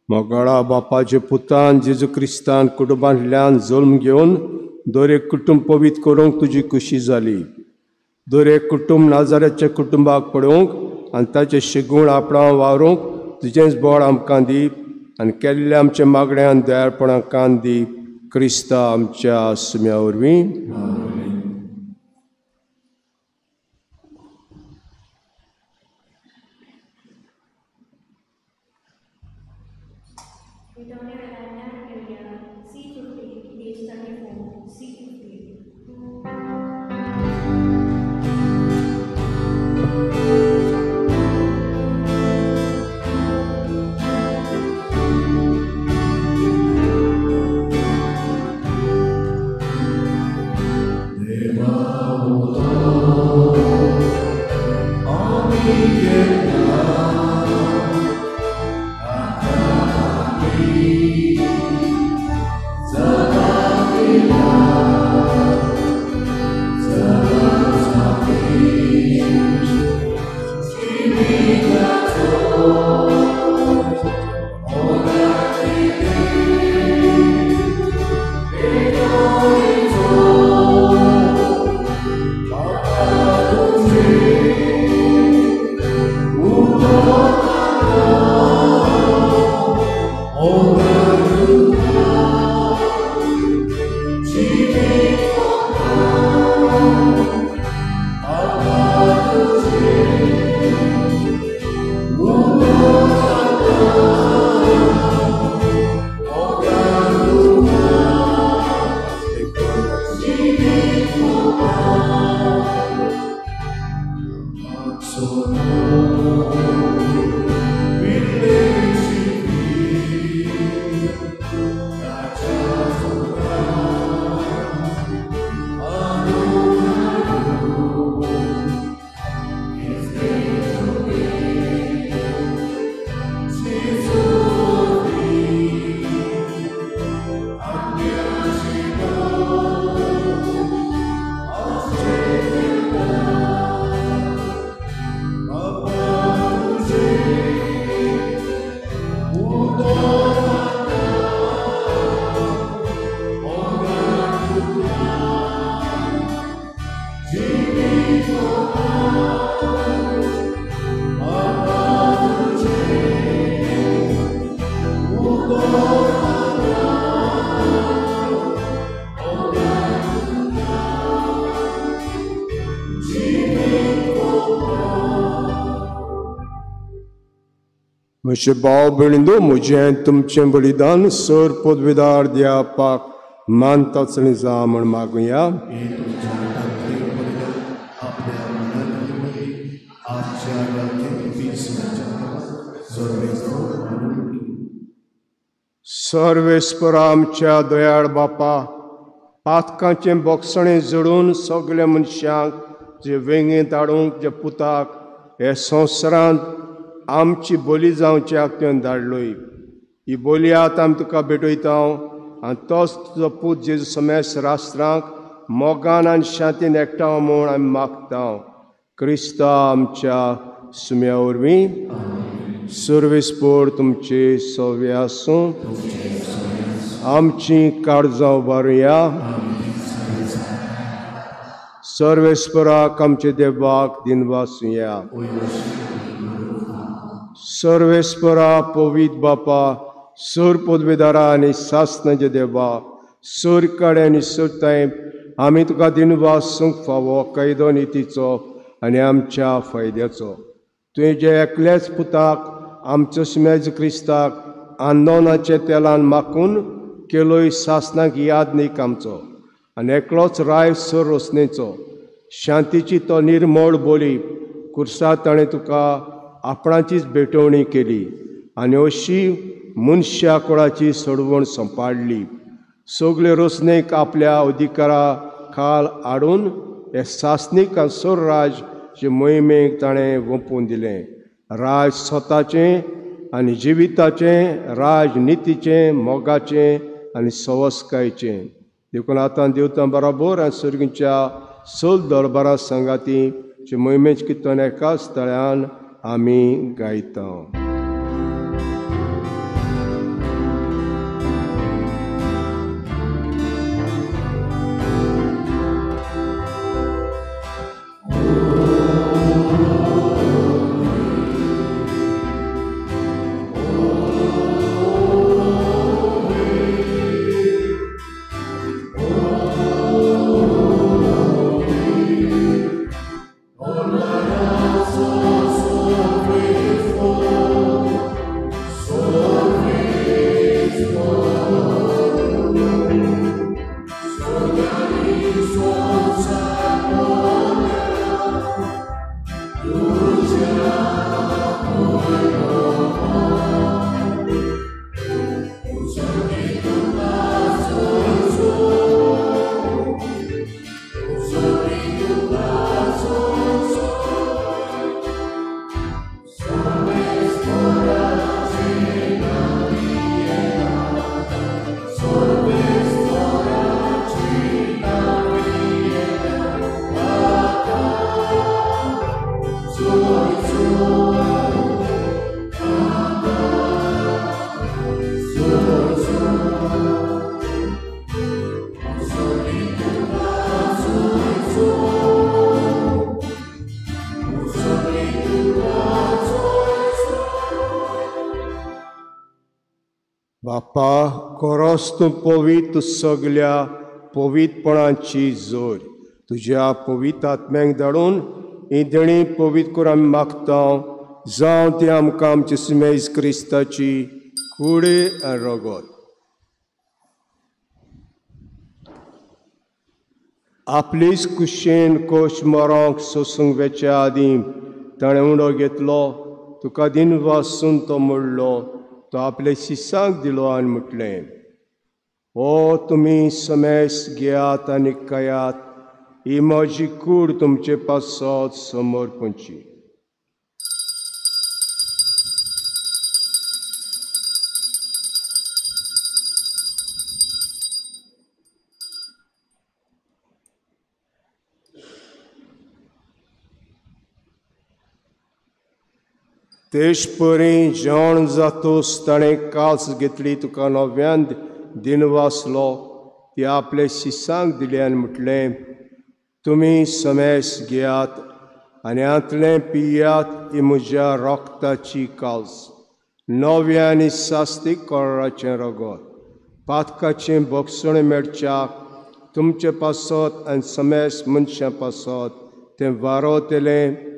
मोगाळा बापाचे पुतान जेजू क्रिस्तान कुटुंबांतल्यान जल्म घेवन दर एक कुटुंब पवित्र करूंक तुजी खुशी जाली. दर एक कुटुंब नाजाऱ्याच्या कुटुंबाक पळोवंक आनी ताचे शिगूण आपणावन वावरूंक तुजेंच बळ आमकां दी आनी केल्ल्या आमच्या मागण्यान दयाळपणाक कान दी. क्रिस्ता आमच्या आसम्या वरवीं. C15, page 34, C15. म्हजे भाव भयणींनो, म्हजें तुमचें बलिदान सर पदवीदार द्यापाक मानताचणी जा म्हण मागुया. सर्वेस्पर आमच्या दयाळ बापा, पातकांचें बोगसणें जोडून सगल्या मनशांक जे वेंगेंत हाडूंक जे पुताक हे संवसारांत आमची बोली जावच्याक तुवें धाडलोय. ही बोली आतां आमी तुका भेटयता आनी तोच तुजो पूत जेजू समेस्त राष्ट्रांक मोगान आनी शांतीन एकठांव म्हूण आमी मागता. क्रिस्ता आमच्या सुम्या वरवीं. सर्वेस्पर तुमचे सवे आसूं. आमची काळजां उबारुया. सर्वेस्पराक आमचे देवाक दिनवासुया. सर्वेस्परा पवित्र बापा, सर पदवेदारा आनी सासनाचे देवा, सर काडे आनी सरताय आमी तुका दिनवासूंक फावो कायदो नितीचो आनी आमच्या फायद्याचो. तुवें जे एकल्याच पुताक आमचो सुमेज क्रिस्ताक आंदोलनाच्या तेलान माखून केलोय सासनाक याद न्ही आमचो आनी एकलोच राय सर रोसणेचो शांतीची तो निर्मळ बोली कुर्सा ताणें तुका आपणाचीच भेटवणी केली आनी अशी मनशा कोळाची सोडवण संपाडली. सगळे रोसणेक आपल्या अधिकारा खाल हाडून हे सासणीक आनी सर राज जे मोहिमेक ताणें वोंपून दिलें. राज स्वताचें आनी जिविताचें, राजनितीचें, मोगाचें आनी सवस्कायचें. देखून आतां देवतां बरोबर आनी सर्गीच्या सोल दरबारा सांगाती जे मोहिमेच किर्तन एकाच तळ्यान आमी गायता. बापा, कोरोस तूं पवित्र सगल्या पवित्रपणाची जोर तुज्या पवित्र आत्म्यांक धाडून ही देणी पवित्र करून आमी मागता. जावं ती आमकां आमची सुमेज क्रिस्ताची कूड आनी रगत. आपलीच कुशेन कोश मरोंक सोसूंक वेच्या आदीं ताणें उंडो घेतलो, तुका दिनवासून तो मोडलो, तो आपले शिसांक दिलो आनी म्हटलें, ओ तुमी समेस घेयात आनी खायात, ही म्हजी कूड तुमचे पासत समर्पणची. तेश परी जेवण जातोस ताणें कास घेतली, तुका नव्यान दिनवासलो, ती आपले शिसांक दिली आनी म्हटलें, तुमी समेस घेयात आनी हांतलें पियात, ही म्हज्या रोगताची कास, नव्या आनी सास्तीक कोराचें रगत, पातकाचें बोगसण मेळच्याक तुमचे पासत आनी समेस मनशां पासत तें वारोतलें.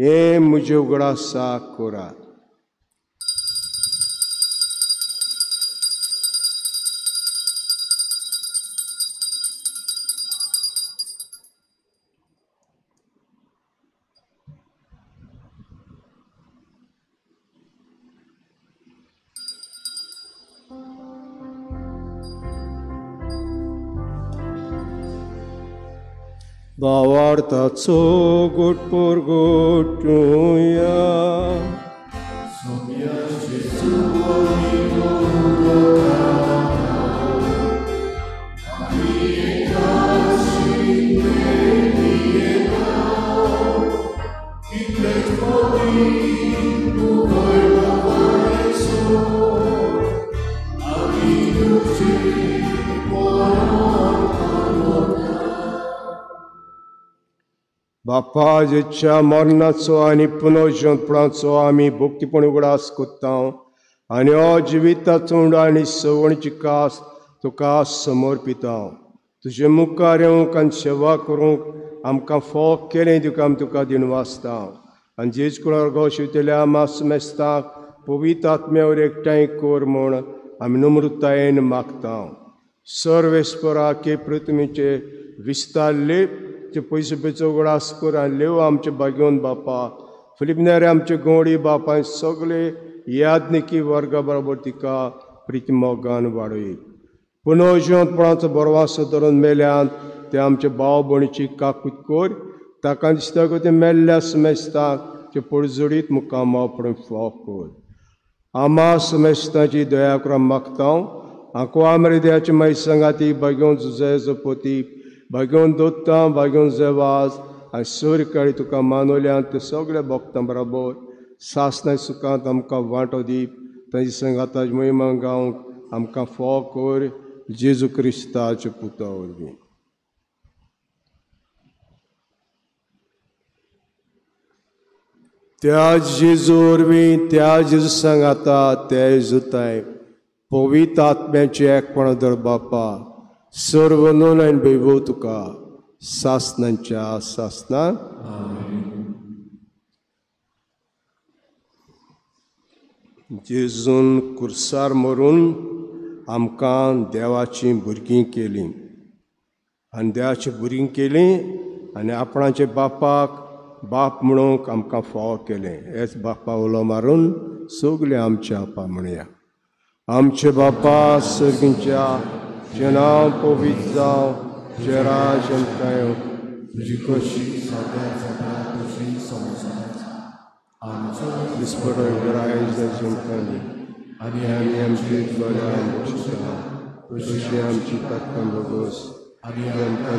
हे म्हजे उगडासा करात. भावार्थाचो गोट परगटुया. बापा जेच्या मरणाचो आनी पुनर्जिवंतपणाचो आमी भक्तीपण उगडास कोत्ता आनी हो जिविताचो उंडो आनी सवणची कास तुका समर्पिता. तुजे मुखार येवंक आनी सेवा करूंक आमकां फोग केलें तुका आमी तुका दिनवासता. आनी जेज कुळार शिवतल्या मास मेस्ताक पवित्र आत्म्यावर एकठांय कर म्हूण आमी नम्रतायेन मागता. सर्वेस्परा के पृथ्वीचे विस्तारले ते पयशे पेचो उगडास कर आनी लेव आमचे भाग्योन बापा फिलिपनेरे आमचे गोंडी बापा सगळे यादनिकी वर्गा बरोबर तिका प्रिती मोगान वाडय. पुनर्जिवंतपणाचो बरवासो धरून मेल्यान ते आमचे भाव भयणीची काकूत कर. ताका दिसता ते मेल्ल्या समेस्ताक ते पडजडीत मुखार पडून फोग कर. आमा समेस्ताची दया करून मागता. आंको आमरे देवाचे मागीर सांगाती भाग्योन जुजे जपोती भाग्योन दोत्ता भाग्योन जेवाज आनी सूर्यकाळी तुका मानवल्यान ते सगळे भक्तां बरोबर सासनाय सुखांत आमकां वांटो दी. तांची सांगाताज महिमा गावंक आमकां फोग कर जेजू क्रिस्ताच्या पुता वरवीं. त्या जेजू वरवीं त्या जेजू सांगाता त्या जेजूताय पवित्र आत्म्याचें एकपण धर बापा सर्व नोन आनी वैभव तुका सासनांच्या सासना. जेजून कुर्सार मरून आमकां देवाचीं भुरगीं केलीं आनी देवाचीं भुरगीं केलीं आनी आपणाचे बापाक बाप म्हणूंक आमकां फावो केलें. हेच बापा उलो मारून सगळें आमच्या आपा म्हणया. आमचे बापा सर्गींच्या तुजें नांव पवित्र जावं, तुजें राज आमकां येवं, तुजी कशी सगळ्या जाता तशी संवसारांत आमचो दिसपटो आयज आमकां दी आनी आनी आमची बऱ्या बक्षिता तशी आमची पातकां भोगोस आनी आमकां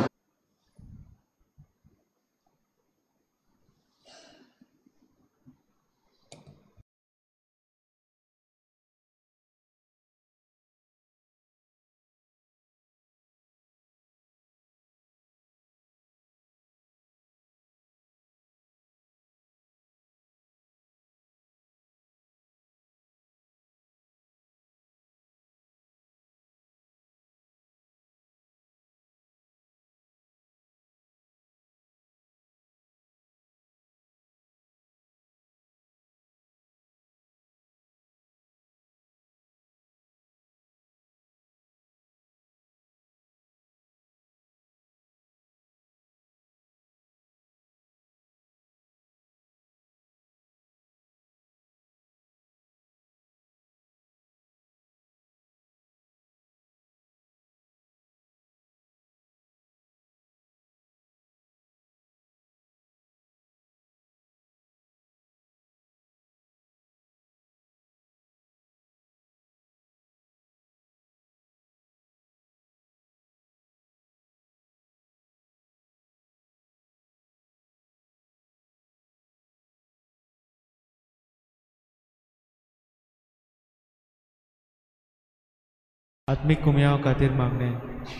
आत्मीक कुमयाव खातीर मागणें.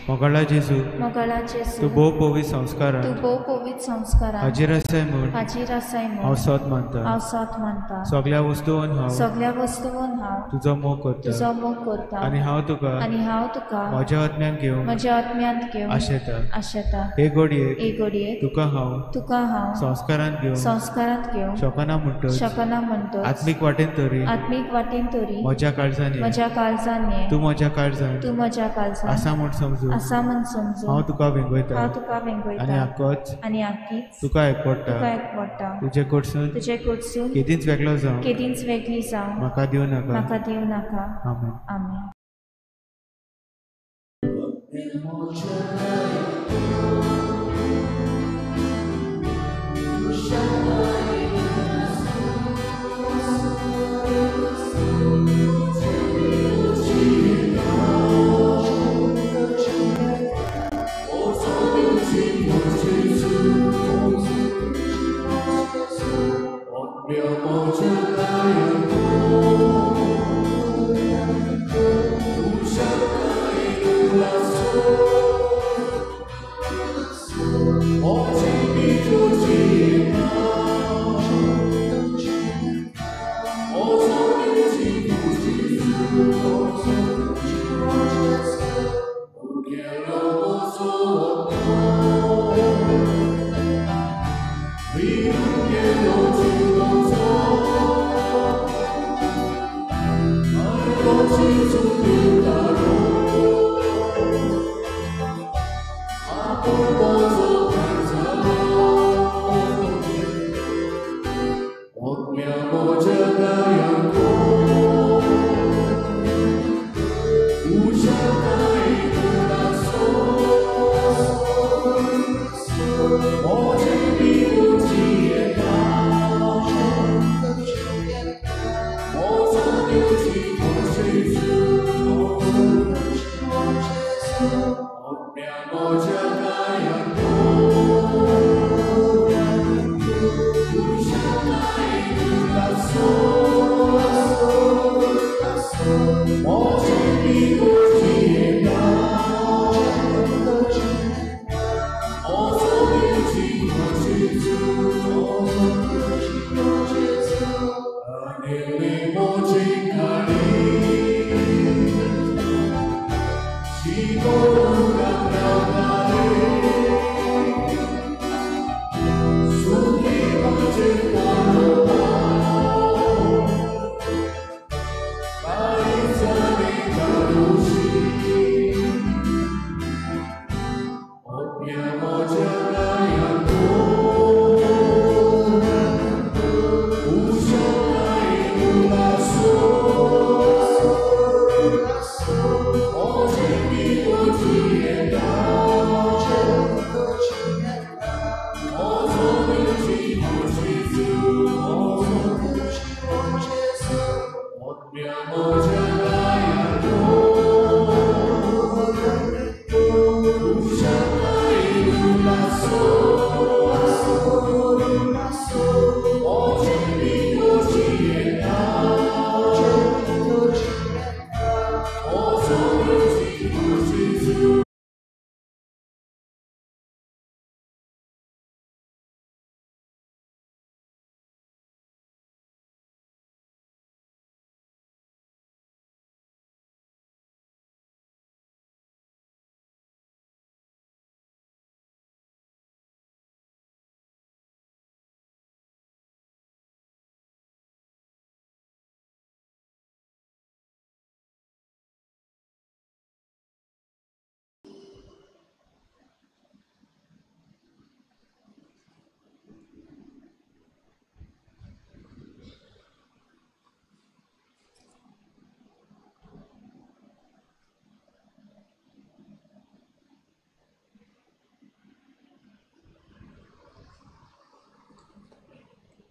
मोगाळा जेजू, मोगाळा जेजू, तूं भोव पवित्र संस्कारान, तूं भोव पवित्र संस्कारान हाजीर आसाय म्हूण, हाजीर आसाय म्हूण हांव सोद मानता, हांव सोद मानता. सगळ्या वस्तून हांव, सगळ्या वस्तून हांव तुजो मोग करता, तुजो मोग करता. आनी हांव तुका, आनी हांव तुका म्हज्या आत्म्यान घेवंक, म्हज्या आत्म्यांत घेवंक आशेता, आशेता. हे घडयेक, हे घडयेक तुका हांव, तुका हांव संस्कारांत घेवंक, संस्कारांत घेवंक शकना म्हणटच, शकना म्हणटच आत्मीक वाटेन तरी, आत्मीक वाटेन तरी म्हज्या काळजान, म्हज्या काळजान ये, तूं म्हज्या काळजान, तूं म्हज्या काळजान आसा म्हूण समजून, आसा म्हूण समजून हांव तुका वेंगयता, हांव तुका वेंगयता. आनी आकोच, आनी आकीच तुका एकवडटा, तुका एकवडटा. तुजे कडसून, तुजे कडसून केदींच वेगळो जावं, केदींच वेगळी जावं म्हाका दिवं नाका, म्हाका दिवं नाका. आमेन. आमेन.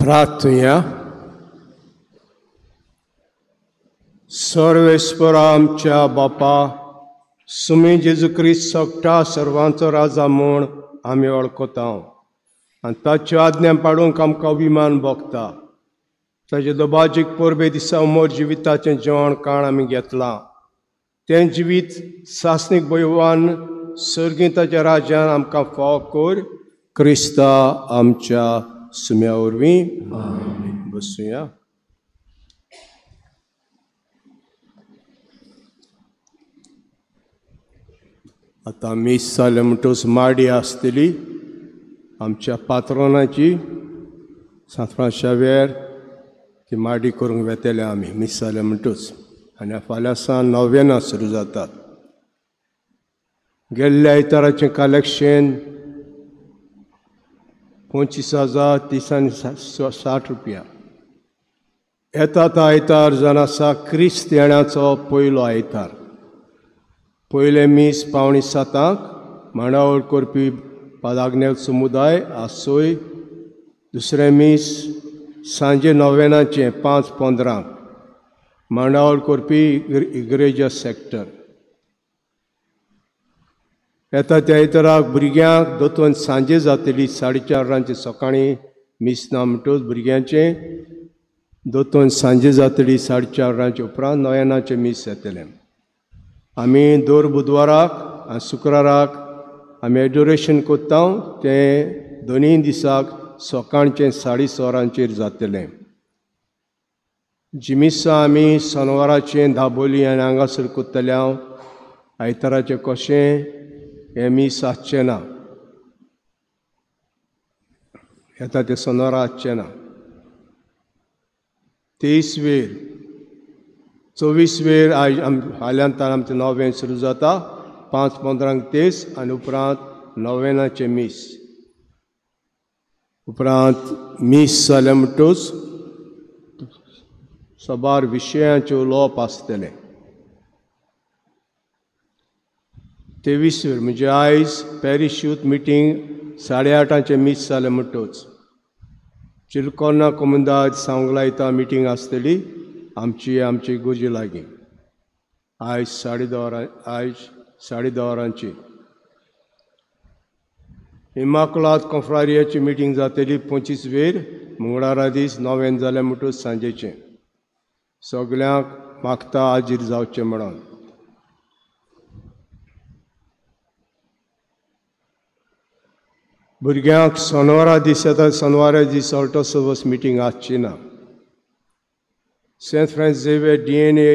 प्रार्थुया. सर्वेस्परा आमच्या बापा, सुमी जेजू क्रिस्त सगटा सर्वांचो राजा म्हूण आमी वळखता आनी ताच्यो आज्ञा पाडूंक आमकां अभिमान भोगता. ताचे दबाजीक परबे दिसा उमर जिविताचें जेवण काण आमी घेतलां. तें जिवीत सासणीक भयवान सर्गीं ताच्या राज्यान आमकां फाव कर. क्रिस्ता आमच्या सुम्या वरवीं. बसुया. आतां मीस जालें म्हणटकच माडी आसतली आमच्या पात्रोनाची, सांत फ्रांस शाव्येर. ती माडी करूंक वेतले आमी मीस जालें म्हणटकच. आनी फाल्यां सावन नोवेनां सुरू जातात. गेल्ल्या आयताराचें कलेक्शन 25,360 रुपया. येता तो आयतार जावन आसा क्रिस्त येण्याचो पयलो आयतार. पयलें मीस 6:45 मांडावळ करपी पादाग्नेल समुदाय आसोय. दुसरें मीस सांजे नोवेनाचें 5:15 मांडावळ करपी इग्रेजा सेक्टर. येता त्या आयताराक भुरग्यांक दोतोन सांजे जातली 4:30 वरांचे सकाळीं मीस ना म्हणटकच भुरग्यांचें दोतोन सांजे जातली 4:30 वरांचे उपरांत नोवेनाचें मीस येतलें. आमी दर बुधवाराक आनी शुक्राराक आमी एडोरेशन कोत्ता तें दोनूय दिसाक सकाळचें 6:30 वरांचेर जातलें. जिमिसा आमी सनवाराचें दाबोली आनी हांगासर कोत्तले हांव. आयताराचें कशें हें मीस आसचें ना, येता तें सनवारा आसचें ना. 23 वेर 24 वेर आयज हाल्यान आमचें नोवेन सुरू जाता 5:15 तेस आनी उपरांत नोवेनाचें मीस. उपरांत मीस जालें म्हणटूच साबार विशयांचें उलोवप आसतलें. 23 वेर म्हणजे आयज पॅरीश यूथ मिटींग 8:30 मीस जालें म्हणटूच चिलकोर्ना कोमुंदाद सांगलायता मिटींग आसतली आमची आमची गोजी लागीं आयज 10:30 वरांची. इमाकुलाद कोंफ्रारियाची मिटींग जातली 25 वेर मंगळारा दीस नोवेन जालें म्हणटूच सांजेचें. सगल्यांक मागता हाजीर जावचें म्हणून. भुरग्यांक सोनवारा दीस येता, सोनवारा दीस ऑल्टो सर्वस मिटींग आसची ना. Saint Francis Xavier DNA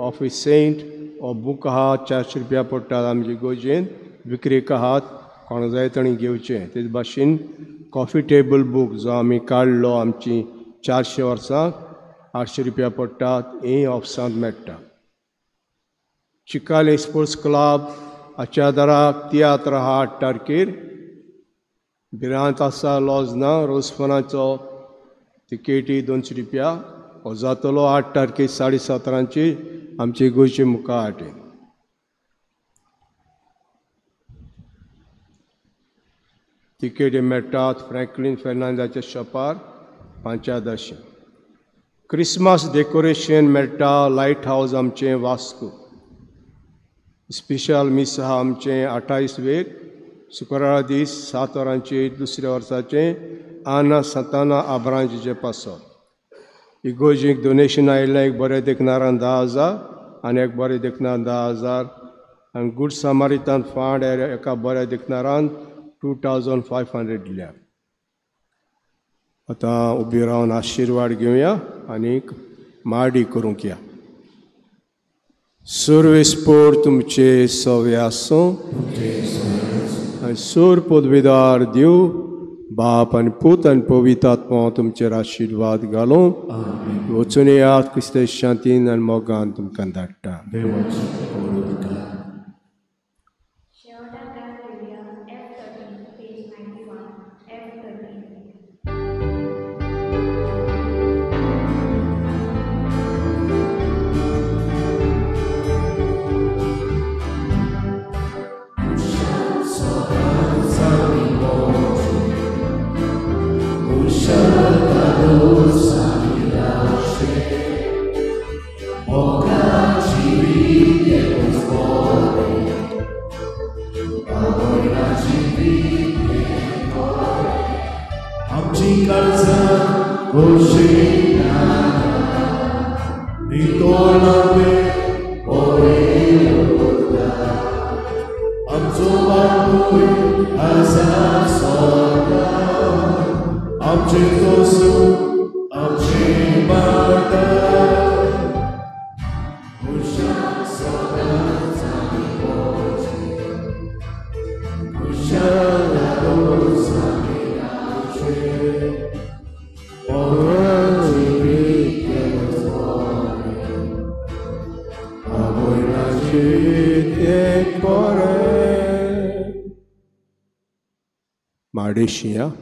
of a saint हो बूक आहा, 400 रुपया पडटा आमचे गोजेन विक्रेक आहात, कोण जाय ताणी घेवचें. तेच भाशेन कॉफी टेबल बूक जो आमी काडलो आमची 400 वर्सां 800 रुपया पडटात, हें ऑफिसांत मेळटा. चिकाले स्पोर्ट्स क्लब हाच्या आदाराक तियात्र आहा 8 तारखेर. भिरांत आसा लॉज ना, रोजफोनाचो तिकेटी 200 रुपया. हो जातलो 8 तारखेर 7:30 वरांचेर आमचे गोंयचे मुखार आटे. तिकेटी मेळटात फ्रँकलीन फेर्नांदाच्या शॉपार 5-10. क्रिसमस डेकोरेशन मेळटा लायट हावज आमचें वास्को. स्पेशल मीस आहा आमचें 28 वेर शुक्रारा दीस 7 वरांचेर दुसऱ्या वर्साचें आना सताना आब्रांचें पासत. इगोजीक डोनेशन आयिल्लें एक बरें देखणारान 10,000 आनी एक बरें देखणार 10,000 आनी गूड सामारितान फंड एका बऱ्या देखणारान 2,500 दिल्या. आतां उबी रावन आशिर्वाद घेवया आनी माडी करूंक या. सर्वेस्पोर तुमचे सवे आसूं आनी सूर पदवीदार दिव बाप आनी पूत आनी पवित्र आत्मा तुमचेर आशिर्वाद घालूं. वचून येयात क्रिस्ताच्या शांतीन आनी मोगान तुमकां धाडटा. Malaysia.